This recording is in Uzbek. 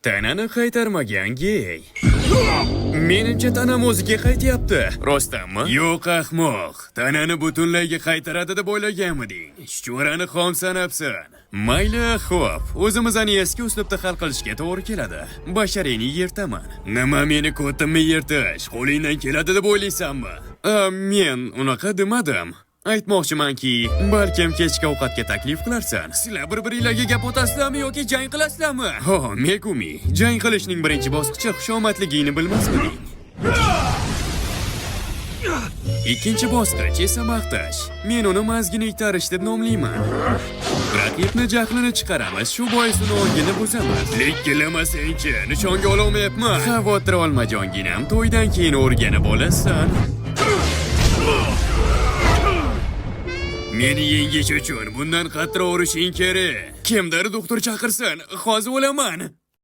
Tanani qaytarmagan gey. Menimcha tanam o'ziga qaytyapti. Rostdanmi? Yo'q, ahmoq. Tanani butunlayga qaytaradi deb o'ylaganmiding? Chuchvarani xom sanabsan. Mayli, xo'p. O'zimizni eski uslubda hal qilishga to'g'ri keladi. Basharingni yirtaman. Nima meni ko'timni yirtish qo'lingdan keladi deb o'ylaysanmi? Men unaqa demadim. Aytmoqchimanki, balkim kechki ovqatga taklif qilarsan. Sizlar bir-biringlarga gap otasizlarmi yoki jang qilasizlarmi? Ho, Megumi, jang qilishning birinchi bosqichi xushomadligingni bilmasmiding? Ikkinchi bosqich esa maqtash. Men uni mazgini itarish deb nomlayman. Raqibni jahlini chiqaramiz, shu bois uni ongini buzamiz. Likkilamasangchi, nishonga ololmayapman. Xavotir olma jonginam, to'ydan keyin o'rganib olasan. Meni yengish uchun bundan qattiqroq urishing kerak. Kimdir doktor chaqirsin, hozir o'laman.